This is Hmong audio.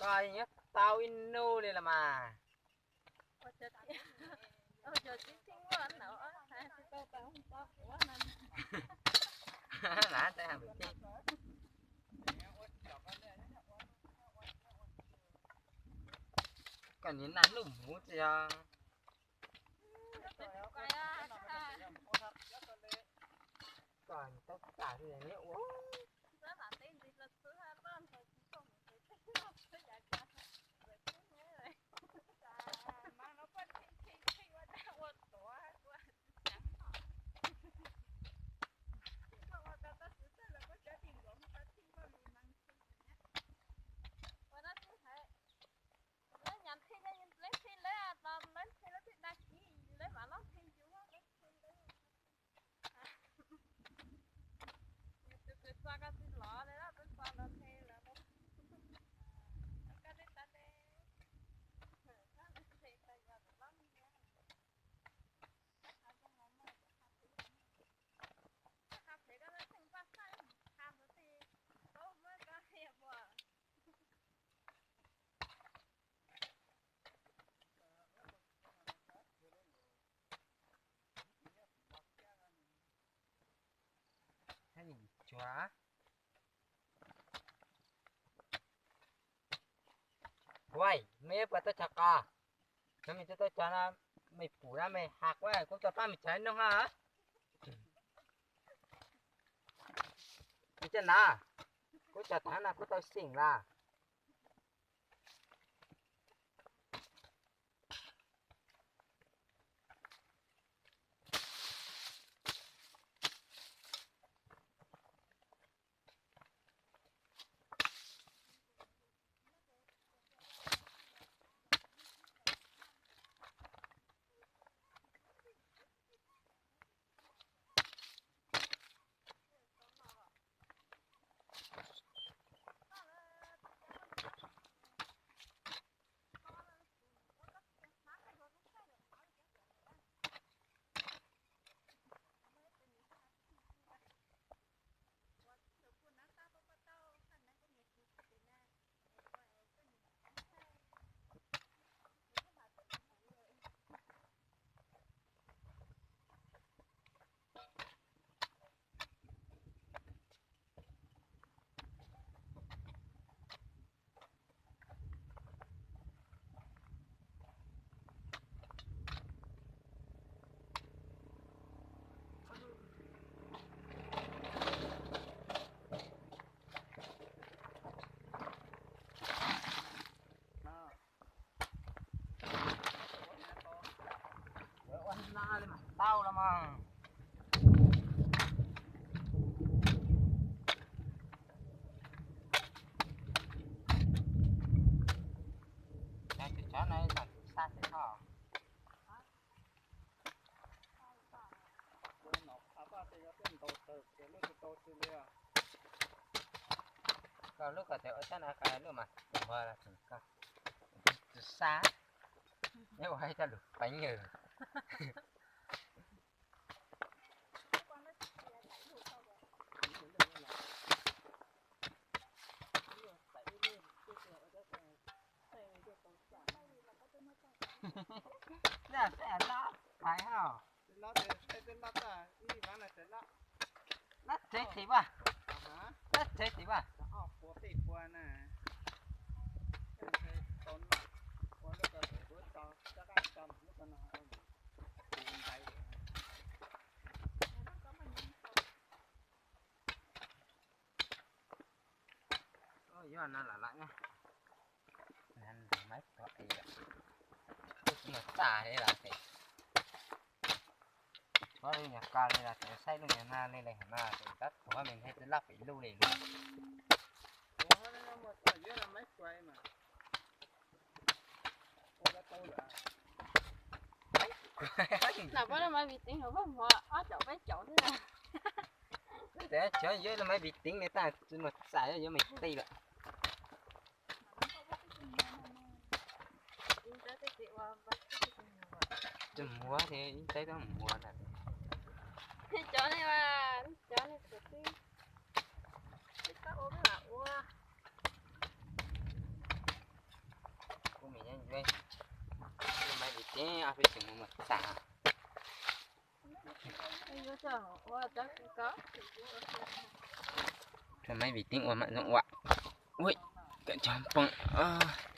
Koj nyob tau ib hnub li los mas. Koj niam naj nuj hmuv tsis yog. Koj tau tas li ua. Ua, mej puas tau cog qos? Cov mej tsis tau cog no, mej pum na mej has kuv, kuv coj pab mej cog ib nub ha. Mej coj na, kuv cog tag no kuv tau xyeem lawm. Lawv ua no li mas tau los mas. Cov no xav xav xwb os. Koj lub ko tes ua sab na, koj lub mas tsis muag los tsis koj, tsis sab, nyob ua ib co lus peev yawg. Laj tej laj pais hos. Laj tsev tim vaj. Laj tsev tim vaj. Yuav no lam lam na. Maiv tuav es, mus txaj li los ces, tuav lub nyuag ko li los ces, saib lub nyuag no li li no ces tab tuav me nthe twb loj pem lub li lub. Nam pab no mas vim teev hauv pab mov ob caum peb caum xwb na. Cov yuav lub maiv vim teev li tab sis mas txais yuav me ti lawm. Tsis muag thiab, ib teb twb muag lawm. Cov ne, cov ne, twb ua, ua. Maiv vim tib ob peb xyoos mus xam. Rau maiv vim tib ua mam zoo ua. Ua, kawm cog poob os.